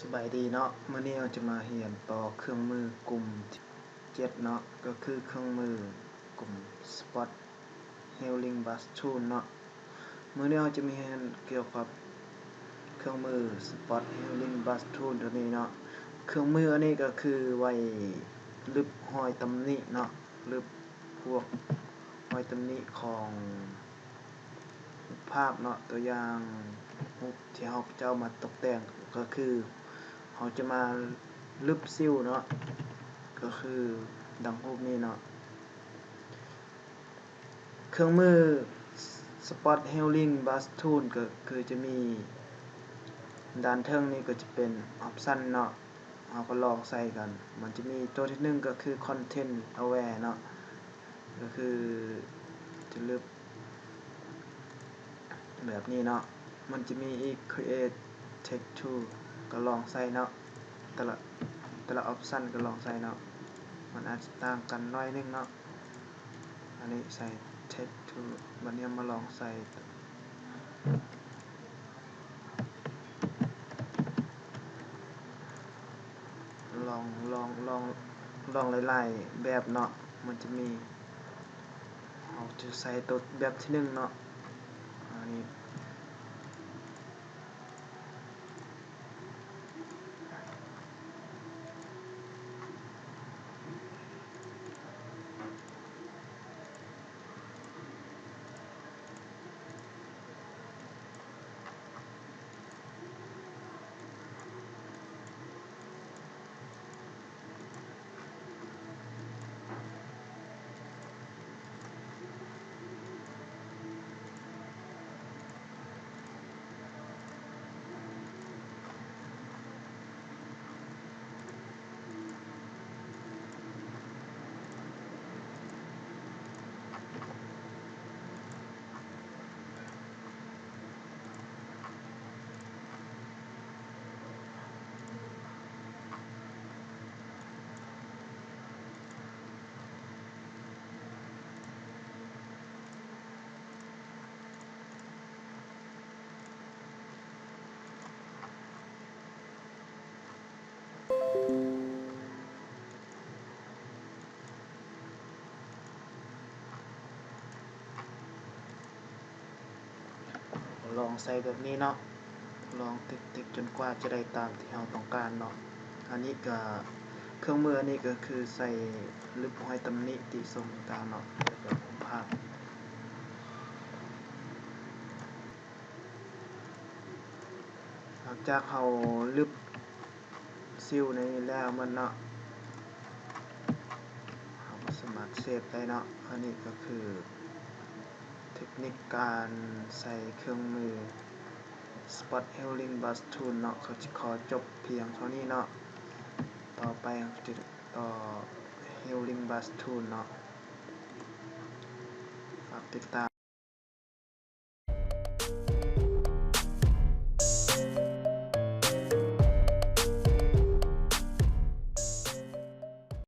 ສະບາຍດີເນາະ, ມື້ນີ້ເຮົາຈະມາຮຽນຕໍ່ເຄື່ອງມືກຸ່ມທີເຈັດເນາະ, ກໍຄືເຄື່ອງມືກຸ່ມ Spot Healing Brush Tool ເນາະ. ມື້ນີ້ເຮົາຈະມາຮຽນກ່ຽວກັບເຄື່ອງມື Spot Healing Brush Tool ໂຕນີ້ເນາະ. ເຄື່ອງມືອັນນີ້ກໍຄືໄວ້ລຶບຮອຍຕຳໜິເນາະ, ລຶບພວກຮອຍຕຳໜິຂອງຮູບພາບເນາະ, ຕົວຢ່າງຮູບທີ່ເຮົາເຈົ້າມາຕົກແຕ່ງ ກໍຄືເຮົາຈະມາລຶບສິວເນາະ, ກໍຄືດັ່ງຮູບນີ້ເນາະ. ເຄື່ອງມື Spot Healing Brush Tool ກໍຄືຈະມີ ດ້ານເທິງນີ້ກໍຈະເປັນ Option ເນາະ, ເຮົາກໍລອງໃສ່ກັນ. ມັນຈະມີຕົວທີໜຶ່ງກໍຄື Content Aware ເນາະ, ກໍຄືຈະລຶບແບບນີ້ເນາະ. ມັນຈະມີອີກ Create Text Tool ກໍລອງໃສ່ເນາະ, ແຕ່ລະ ແຕ່ລະ Option ກໍລອງໃສ່ເນາະ, ມັນອາດຈະຕ່າງກັນໜ້ອຍໜຶ່ງເນາະ. ອັນນີ້ໃສ່ Text Tool, ບັດນີ້ເຮົາມາລອງໃສ່ ລອງ ລອງ ລອງ ລອງຫຼາຍໆແບບເນາະ. ມັນຈະມີ ເຮົາຈະໃສ່ໂຕແບບທີໜຶ່ງເນາະ, ອັນນີ້ ລອງໃສ່ແບບນີ້ເນາະ, ລອງຕິກໆຈົນກວ່າຈະໄດ້ຕາມທີ່ເຮົາຕ້ອງການເນາະ. ອັນນີ້ກະ ເຄື່ອງມືອັນນີ້ກະຄືໃສ່ລຶບຮອຍຕຳໜິຕິຊົງຕ່າງໆເນາະ, ແລ້ວກະຄຸມພາບ. ຫຼັງຈາກເຮົາລຶບສິວໃນນີ້ແລ້ວໝົດເນາະ, ເຮົາກໍສາມາດເຊບໄດ້ເນາະ. ອັນນີ້ກໍຄືເທັກນິກການໃຊ້ເຄື່ອງມື Spot Healing Brush Tool ເນາະ. ກໍຊິຂໍຈົບພຽງເທົ່ານີ້ເນາະ, ຕໍ່ໄປເຮົາຈະຕໍ່ Healing Brush Tool ເນາະ. ຝາກຕິດຕາມ